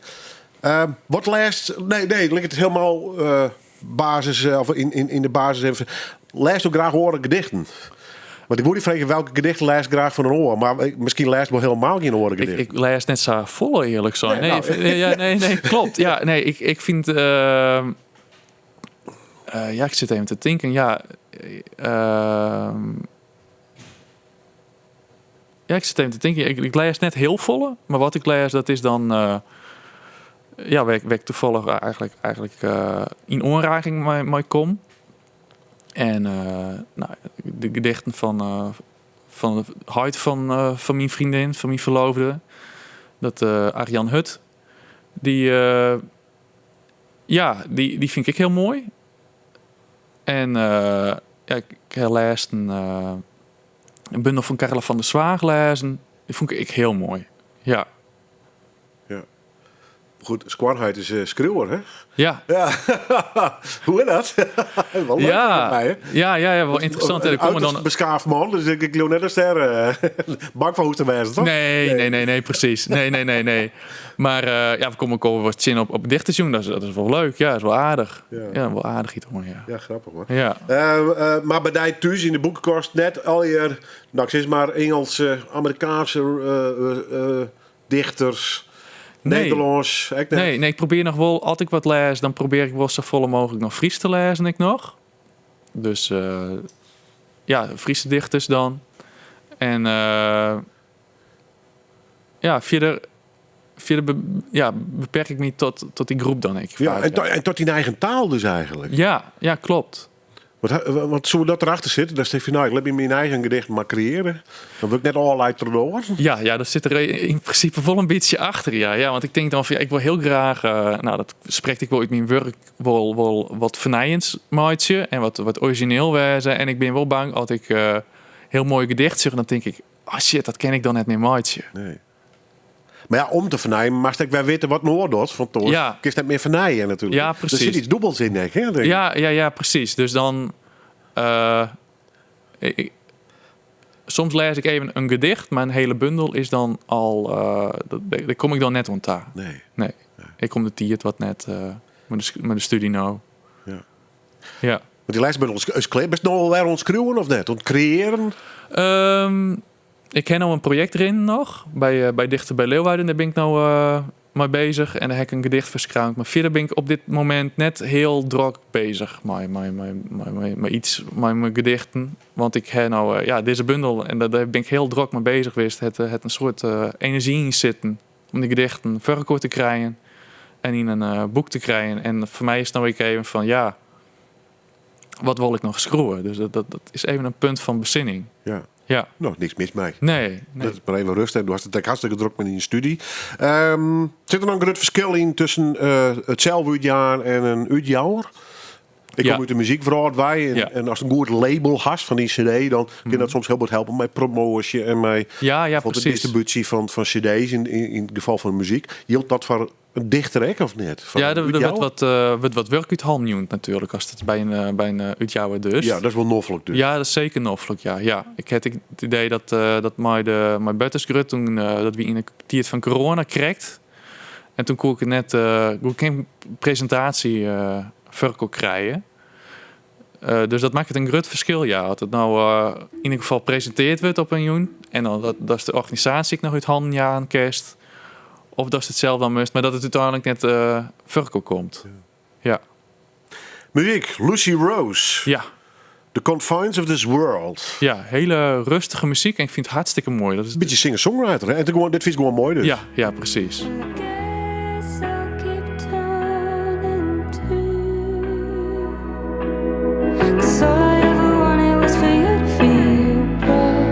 Wat lêst... Nee, nee, liket it hielendal basis, of yn de basis even. Lêst do graach oare gedichten? Want ik woe dy freegje welke gedichten lêst graach fan in oar, mar miskien lêst wol hielendal gjin oare Ik gedichten. lês net sa folle, earlik sein. Nee, Nee, nou. nee, ja, nee, nee, klopt. Ja, nee, ik fyn ja, ik sit even te tinken. Ja ja, ik sit even te tinken. Ik lês net hiel folle, mar wat ik lês, dat is dan ja, wêr ik tafallich eigenlijk yn oanraking mei kom. En nou, de gedichten fan de heit fan myn freondin, fan myn ferloofde, dat Arjan Hut, die ja, die fyn ik hiel moai. En ja, ik ha lêsten in bundel fan Carla van der Zwaag lêzen. Die fûn ik hiel moai. Ja. Ja. Goed, skoanheit is skriuwer, hè? Ja. Ja. Hoe is dat? Wel leuk Ja. voor mij, hè? Ja, ja, ja, wel interessant. Een Er komen dan uiterst beskaafd man, dus ik loop net als daar bang voor hoe te wijzen, toch? Nee, nee, nee, nee, precies. Nee, nee, nee, nee. Maar ja, we komen ook wel wat zin op dichtersjoen. Dat is wel leuk. Ja, dat is wel aardig. Ja. Ja, wel aardig iets, hoor, ja. Ja, grappig, hoor. Ja. Maar bij die thuis in de boekenkast net al je, nou, ik zeg maar Engelse, Amerikaanse dichters. Nee. Nederlands, ik net. Nee, nee, ik probeer nog wel, als ik wat lees, dan probeer ik wel zo volle mogelijk nog Fries te lezen, ik nog. Dus ja, Friese dichters dan. En ja, verder ja, beperk ik me tot die groep dan. Ik Ja, vaak, ja. en tot die eigen taal dus eigenlijk. Ja, ja, klopt. Want zullen we dat erachter zitten? Dan zeg je, nou, ik laat me mijn eigen gedicht maar creëren. Dan wil ik net allerlei erdoor. Ja, ja, dat zit er in principe wel een beetje achter, ja. Ja, want ik denk dan van, ja, ik wil heel graag, nou, dat spreekt ik wel uit mijn werk, wel wat vernijends maatje en wat origineel wezen. En ik ben wel bang als ik heel mooi gedicht zeg, dan denk ik, oh shit, dat ken ik dan net meer maatje. Nee. Maar ja, om te vernijen, maar ik wij weten wat Noord doet, van Toor. Ja. Kun je net meer vernijen natuurlijk. Ja, Er zit precies. iets dubbels in, denk ik, hè, denk ik. Ja, ja, ja, precies. Dus dan, ik, soms lees ik even een gedicht, maar een hele bundel is dan al, dat, daar kom ik dan net ont daar. Nee. Nee. Ik kom de tiert wat net met de studie nou. Ja. Ja. Want die lijstbundel is klaar. Best nog wel weer ontschreeuwen of net? Ontcreëren? Ik ken al een project erin nog. Bij Dichter bij Leeuwarden. Daar ben ik nou mee bezig. En daar heb ik een gedicht verschraamd. Maar verder ben ik op dit moment net heel druk bezig met iets, met mijn gedichten. Want ik heb nou ja, deze bundel. En daar ben ik heel druk mee bezig geweest. Het een soort energie in zitten om die gedichten voor elkaar te krijgen. En yn in boek te krijen. En foar my is it no ek even fan, ja, wat wol ik noch skriuwe? Dus dat is even in punt fan besinning. Ja. No, niks mis mei. Nee, nee. Dat is mar even rêst. En do hast it ek hartstikke drok mei dyn studie. Sit der noch in grut ferskil yn tusken it sels útjaan en in útjouwer? Ik kom út de muzykwrâld wei en ast in goed label hast fan dyn cd, dan kin dat soms hiel bot helpe mei promoasje en mei bijvoorbeeld de distribúsje fan cd's yn it gefal fan muzyk. Jildt dat foar in dichter ek of net? Foar Ja, in der útjouwer? wurdt wat wurk út hannen jûn natuerlik ast it by in útjouwer dochst. Ja, dat is wol noflik dus. Ja, dat is seker noflik, ja. Ja, ik ha it idee dat mei Buttersgrut toen, dat wie yn de tiid fan corona krekt. En toen koe ik it net, koe ik gjin presintaasje foar krije. Dus dat makket in grut ferskil, ja. As it no yn ieder gefal presintearre wurdt op in jûn en dan dat is de organisaasje ek noch út hannen jaan kinst, of dat it sels dan moast, mar dat it úteinlik net foar komt. Ja. Muzyk, Lucy Rose. The Confines of This World. Ja, hiele rêstige muzyk en ik fyn it hartstikke moai. Dat is In bytsje singer-songwriter, hè? En dit fynst gewoan moai dus. Ja, ja, presys. I guess I'll keep turning to. 'Cause all I ever wanted was for you to feel proud.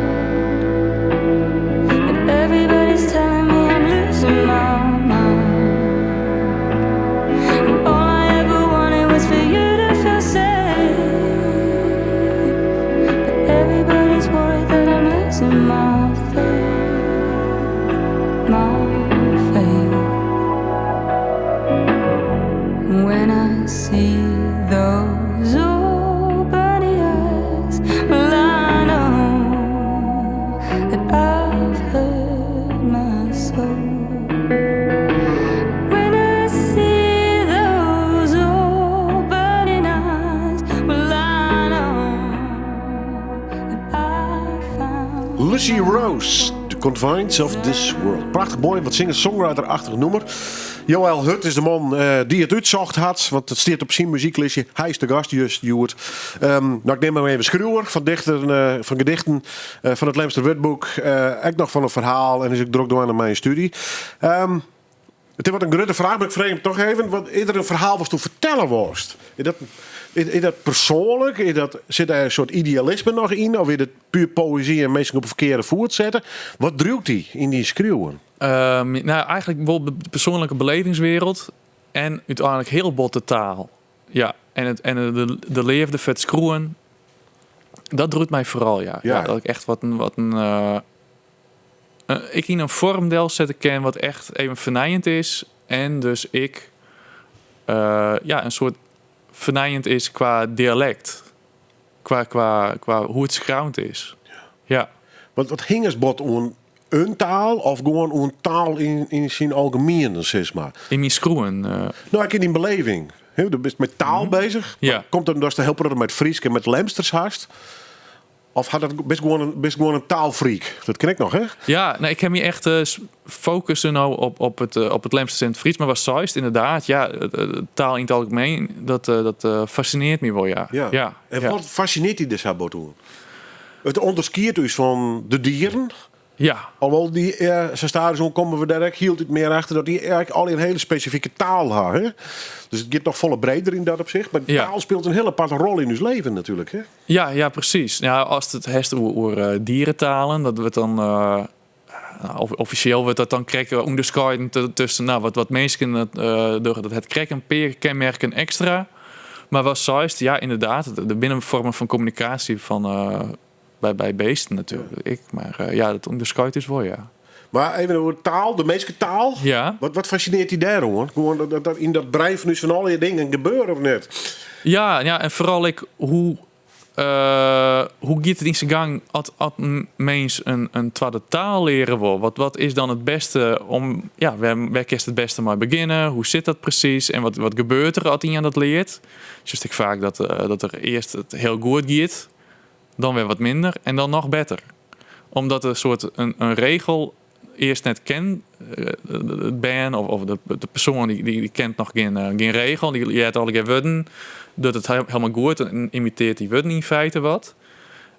But everybody's telling me I'm losing my mind. And all I ever wanted was for you to feel safe. But everybody's worried that I'm losing my faith, my faith. When I see those old burning eyes, well, I know that I've hurt my soul. When I see those old burning eyes, well, I know that I found Lucy Rose, The Confines of This World. Prachtich moai, wat singer-songwriter-achtich nûmer. Joël Hut is de man dy't it útsocht hat, want it stiet op syn muzyklistje. Hy is de gast just hjoed. No, ik nim him even skriuwer fan dichten, fan gedichten, fan it Lemster Wurdboek, ek noch fan in ferhaal en is ek drok dwaande mei in stúdzje. It is wat in grutte fraach, mar ik freegje him dochs even. Wat, is der in ferhaal watsto fertelle wolst? Is dat persoanlik? Sit dêr in soart idealisme noch yn? Of is it puer poëzy en minsken op 'e ferkearde foet sette? Wat driuwt dy yn dyn skriuwen? No, eigentlik wol de persoanlike belevingswereld en úteinlik hiel bot de taal. Ja, en de leafde foar it skriuwen, dat driuwt my foaral, ja. Ja, dat ik echt wat in, ik yn in foarm delsette kin wat echt even fernijend is. En dus ik ja, in soart fernijend is kwa dialekt. Kwa hoe't it skreaun is. Ja. Want wat hingest bot oan in taal of gewoan oan taal yn syn algemien, sis mar? Yn myn skriuwen. No, ek yn dyn beleving. Hè, do bist mei taal beuzich. Mar komt it omdatst hiel protte mei it Frysk en mei it Lemsters hast? Of bist gewoan in taalfreak? Dat kin ek noch, hè? Ja, nee, ik ha my echt fokusse no op it Lemsters en it Frysk. Mar watst seist, ynderdaad, ja, taal yn it algemien, dat fascinearret my wol, ja. En wat fascinearret dy dêr sa bot oan? It ûnderskiedt ús fan de dieren. Alhoewol dy, sa stadichoan komme we dêr ek hieltyd mear achter dat dy eigentlik al in hiele spesifike taal ha. Hè? Dus it giet noch folle breder yn dat opsicht. Mar taal spilet in hiele aparte rol yn ús leven natuerlik. Hè? Ja, ja, presys. Ja, ast it hast oer dierentalen, dat wurdt dan, no, offisjeel wurdt dat dan krekt ûnderskieden tusken, no, wat minsken dat dogge, dat hat krekt in pear kenmerken ekstra. Mar watst seist, ja, ynderdaad, der binne foarmen fan kommunikaasje fan by bisten natuerlik. Mar ja, dat ûnderskiedt dus wol, ja. Mar even oer taal, de minsketaal. Wat fascinearret dy dêr oan? Gewoan dat yn dat brein fan ús fan alle dingen gebeure of net? Ja, ja, en foaral ek hoe giet it yn syn gang as in mins in twadde taal leare wol? Wat is dan it bêste om, ja, wêr kinst it bêste mei begjinne? Hoe sit dat presys? En wat gebeurt der as ien dat leart? Sjochst ek faak dat der earst it hiel goed giet, dan wer wat minder en dan noch better. Omdat der in soart in regel earst net ken, it bern of de persoan dy kent noch gjin regel, dy heart allegear wurden, docht it hielendal goed en imitearret dy wurden yn feite wat.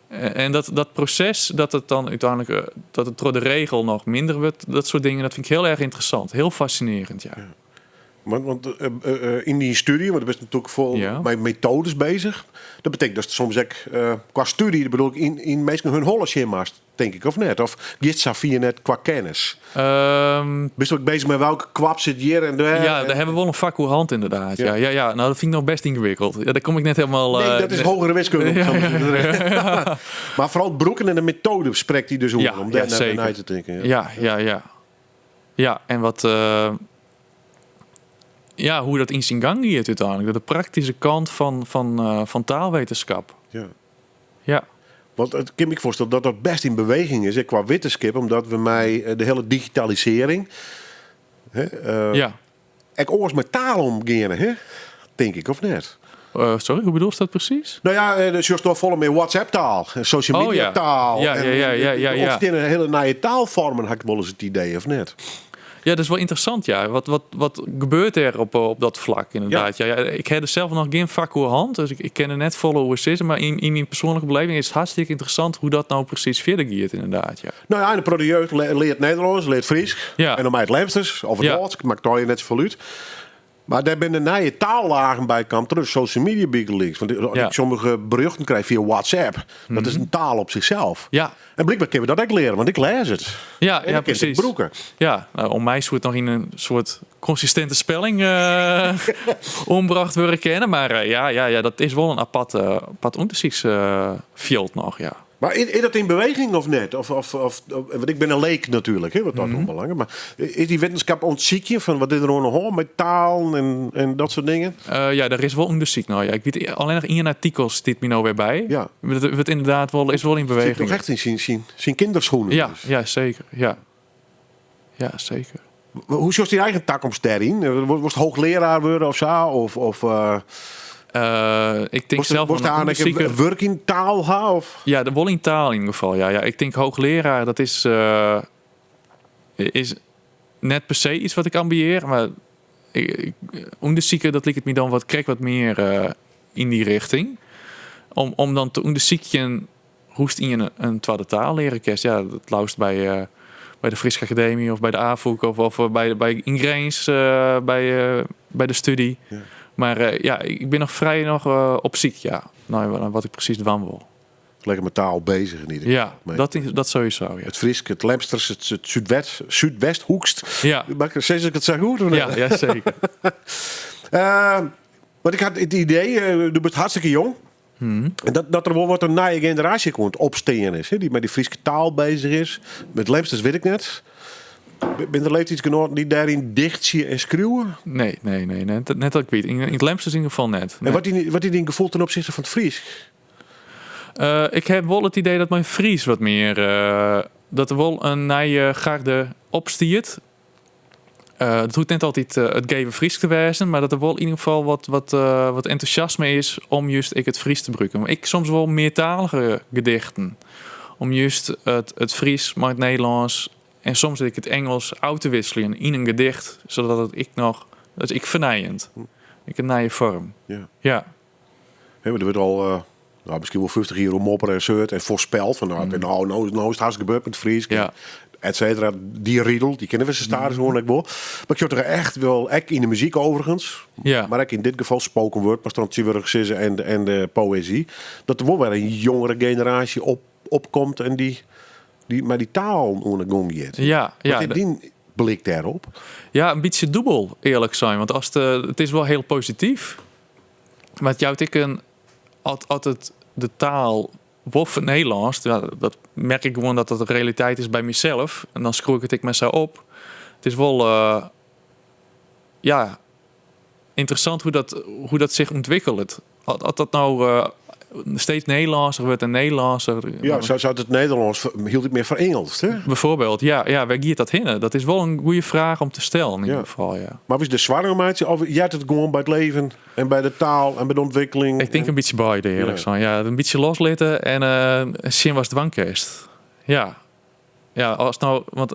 En dat proses, dat it dan úteinlik, dat it troch de regel noch minder wurdt, dat soart dingen, dat fyn ik hiel erch ynteressant, hiel fascinearjend, ja. Ja. Want yn dyn stúdzje, want do bist natuerlik fol mei metoades beuzich. Dat betekent dat soms ek kwa stúdzje, bedoel ik, yn minsken hun holle sjen moatst, tink ik, of net? Of giet safier net kwa kennis? Bist ek beuzich mei welke kwab sit hjir en dêr? Ja, dêr hawwe we wol in fak oer hân inderdaad. Ja. Ja, nou, dat fyn ik noch bêst yngewikkeld. Ja, dêr kom ik net hielendal. Nee, dat is hegere wiskunde. Ja. Mar foaral it brûken en de metoade sprekt dy dus oan, om dêr nei te tinken. Ja. Ja, en wat. Ja, hoe't dat yn syn gang giet úteinlik. De praktyske kant fan taalwittenskip. Ja. Want it kin my foarstelle dat dat bêst yn beweging is, ek kwa wittenskip, omdat we mei de hiele digitalisearring, hè, ek oars mei taal omgeane, hè? Tink ik, of net? Sorry, hoe bedoelst dat presys? No ja, eh, sjochst noch folle mear WhatsApp-taal, en social media taal. En ûntsteane hiele nije taalfoarmen, ha ik wolris it idee, of net? Ja, dat is wol ynteressant, ja. Wat gebeurt der op dat flak, ynderdaad? Ja. Ja, ik ha der sels noch gjin fak oer hân, dus ik kin der net folle oer sizze. Mar yn myn persoanlike beleving is it hartstikke ynteressant hoe't dat no presys fierder giet, ynderdaad. Ja. No ja, en de protte jeugd leart Nederlânsk, leart Frysk. En dan mei it Lemsters of it Wâldsk, makket allegear net safolle út. Mar dêr binne nije taallagen by kaam troch social media bygelyks. Want as ik sommige berjochten krij fia WhatsApp, dat is in taal op zichzelf. En blykber kinne we dat ek leare, want ik lês it. En ik kin it ek brûke. Ja, no, om my soe it noch yn in soart konsistinte spelling oanbrocht wurde kinne. Mar ja, dat is wol in apart ûndersyksfjild noch, ja. Mar is dat yn beweging of net? Of, want ik bin in leek natuerlik, hè, wat dat oanbelanget. Mar is dy wittenskip oan it sykjen fan wat is der oan de hân mei talen en dat soart dingen? Ja, der is wol ûndersyk nei. Ja. Ik wit allinnich noch ien artikel stiet my no wer by. Mar dat wurdt ynderdaad wol, is wol yn Sit noch beweging. echt yn syn kinderschoenen. Ja, dus. ja, zeker. Ja. Ja, zeker. Hoe sjochst dyn eigen takomst dêryn? Wolst hoogleraar wurde of sa? Of Ik tink sels wolst wol in dêr ek ûndersiker. wurk yn taal ha? Of? Ja, wol yn taal yn ieder gefal. Ja, ja. Ik tink hoogleraar, dat is net per se iets wat ik ambieer, mar ûndersiker, dat liket my dan wat krekt wat mear yn dy rjochting. Om dan te ûndersykjen hoe'tst ien in twadde taal leare kinst. Ja, dat leafst by de Fryske Akademy of by de Afûk of by yn Grins by de stúdzje. Mar ja, ik bin noch frij noch op syk, ja, nei wat ik presys dwaan wol. Lekker mei taal bezich yn ieder Ja, gefal. Maar dat sowieso, ja. It Frysk, it Lemsters, it Súdwesthoekst. Mar sis ik it sa goed? Of Ja, net? ja, zeker. Want ik ha it idee, do bist hartstikke jong. En dat der wol wat in nije generaasje oan it opstean is, hè, dy't mei dy Fryske taal bezich is. Met Lemsters wit ik net. Binne der leeftiidsgenoaten dy't dêryn dichtsje en skriuwe? Nee, nee, nee, net, net dat ik wit. Yn it Lemsters yn ieder gefal net. En Nee. wat is dyn gefoel ten opsichte fan it Frysk? Ik ha wol it idee dat mei Frysk wat mear, dat der wol in nije garde opstiet. It hoecht net altyd it geve Frysk te wêzen, mar dat der wol yn ieder gefal wat entûsjasme is om just ek it Frysk te brûken. Mar ek soms wol meartalige gedichten. Om just it Frysk mei it Nederlânsk en soms ek it Ingelsk ôf te wikseljen yn in gedicht, sadat it ek noch, dat is ek fernijend. Ek in nije foarm. Hè, want der wurdt al no, miskien wol 50 jier oer moppere en seurd en foarspeld fan, no, no is it hast gebeurd mei it Frysk, et cetera. Dy ridel, dy kinne we sa stadichoan ek wol. Mar ik sjoch toch echt wol, ek yn de muzyk overigens, mar ek yn dit gefal spoken word, moatst dan tsjintwurdich sizze, en de poëzy, dat der wol wer in jongere generaasje opkomt en dy mei dy taal oan de gong giet. Wat is dyn blik dêrop? Ja, in bytsje dûbel, earlik sein. Want it is wol hiel posityf. Mar it jout ek in, as it de taal wol Nederlânsk, ja, dat merk ik gewoan dat dat de realiteit is by mysels. En dan skriuw ik it ek mar sa op. It is wol ynteressant hoe dat sich ûntwikkelet. As dat no steeds Nederlânsker wurdt en Nederlânsker. Ja, sa it Nederlânsk hieltyd mear feringelst, hè? Byfoarbyld, ja, ja, wêr giet dat hinne? Dat is wol in goede fraach om te stellen yn ieder gefal, ja. Mar is de soargen meitsje of heart it gewoan by it leven en by de taal en by de ûntwikkeling? Ik tink in bytsje beide, earlik sein. Ja, in bytsje loslitte en sjen watst dwaan kinst. Ja. Ja, as no, want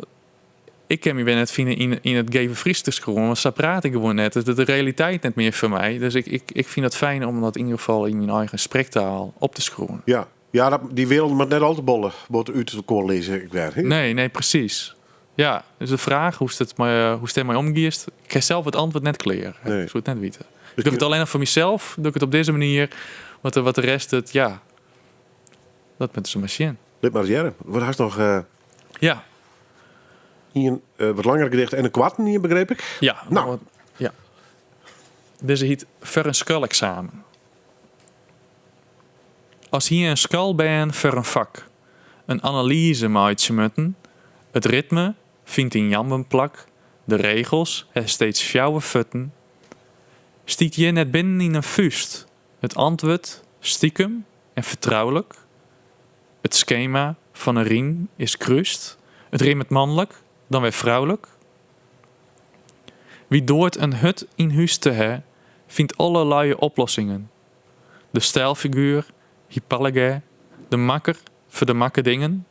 ik kin my wer net fine yn it geve Frysk te skriuwen, want sa praat ik gewoan net. Dat is de realiteit net mear foar my. Dus ik fyn dat fijn om dat yn ieder gefal yn myn eigen sprektaal op te skriuwen. Ja, ja, dat, dy wereld moat net al te bolle bot út elkoar lizze, ik wer, hè? Nee, nee, presys. Ja, dus de fraach hoe'tst it mei, hoe'tst dêrmei omgiest, ik ha sels it antwurd net klear. Nee. Ik soe it net witte. Dus Ik doch it allinnich foar mysels, doch ik it op dizze manier. Wat de rest it, ja, dat moatte se mar sjen. Lit mar ris hearre. Wat hast noch? Ja. Ien wat langer gedicht en in koarten ien, begreep ik? Ja. Nou. Wat, ja. Dizze hyt Foar in skoaleksamen. As hie in skoalbern foar in fak in analyze meitsje moatten, it ritme fynt yn jamben plak, de regels ha steeds fjouwer fuotten, stiet hjir net binnen yn in fúst it antwurd stikem en fertroulik, it skema fan 'e rym is krúst, it rimet manlik, dan wer froulik. Wie doart in hurd yn hús te ha, fynt allerlei oplossingen. De stijlfiguer, hypallage, de makker foar de makke dingen.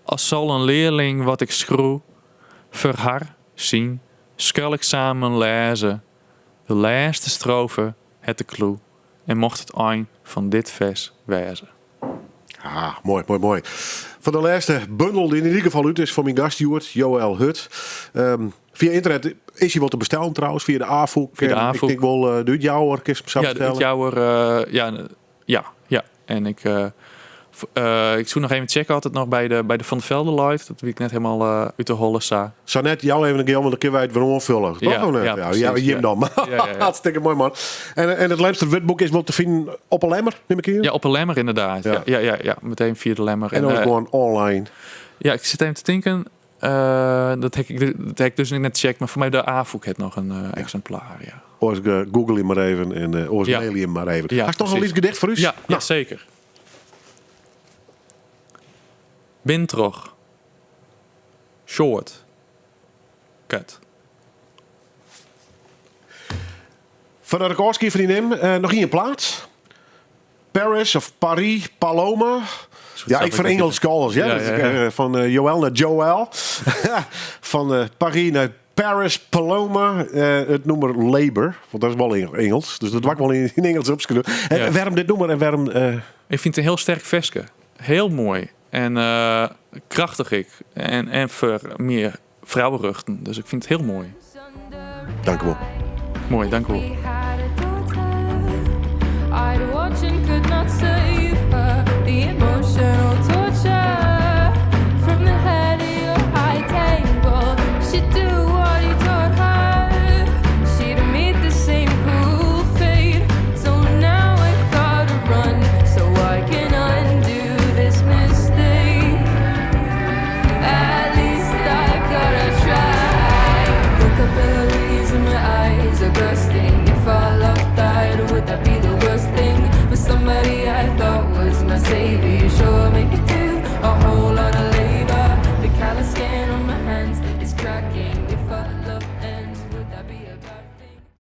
As sal in learling wat ik skriuw foar har, syn, skoaleksamen lêze, de lêste strofe hat de klû en mocht it ein fan dit fers wêze. Ah, moai, moai, moai. Fan de lêste bundel dy't yn ieder gefal út is fan myn gast hjoed, Joël Hut. Fia ynternet is hy wol te bestellen trouwens, fia de Afûk. Fia de Ik Afûk. tink wol de útjouwer kinst 'm sa Ja, de bestellen. útjouwer, ja, ja, ja. En ik, ik soe noch even checke oft it noch by de Van der Velde leit. Dat wie ik net hielendal út de holle sa. Sa net, jou even in gean, want dan kinne wy it wer oanfolje. Toch Ja, of net? ja, Ja, precies, ja, jim ja. dan. Ja, ja, ja. Hartstikke moai, man. En it Lemster Wurdboek is wol te finen op 'e Lemmer, nim ik oan? Ja, op 'e Lemmer inderdaad. Ja. Ja, ja, ja, ja, meteen via de Lemmer. En dan gewoan online. Ja, ik sit even te tinken. Dat ha ik, dat ha ik dus net checkt, mar foar my de Afûk hat noch in eksimplaar. Ja. Oars google him mar even en oars Ja. mail him mar even. Ja, Hast noch in precies. lyts gedicht foar ús? Ja, Nou. ja, zeker. Bintroch. Short. Cut. Foardat ik ôfskie fan dy nim, noch ien plaat. Paris of Paris, Paloma. Ja, ik fan Ingelsk alles. Ja, Ja, Dat is, ja, ja. Fan Joël nei Joël. Fan Paris nei Paris, Paloma. It nûmer Labour. Want dat is wol Ingelsk. Dus dat doar ik wol yn Ingelsk opskriuwen. En wêrom dit nûmer en wêrom... Ik fyn it in hiel sterk ferske. Hiel moai. En krachtich ek. En foar mear frouwerjochten. Dus ik fyn it hiel moai. Dank u wol. Moai, dank u wol. I'd watch and could not say.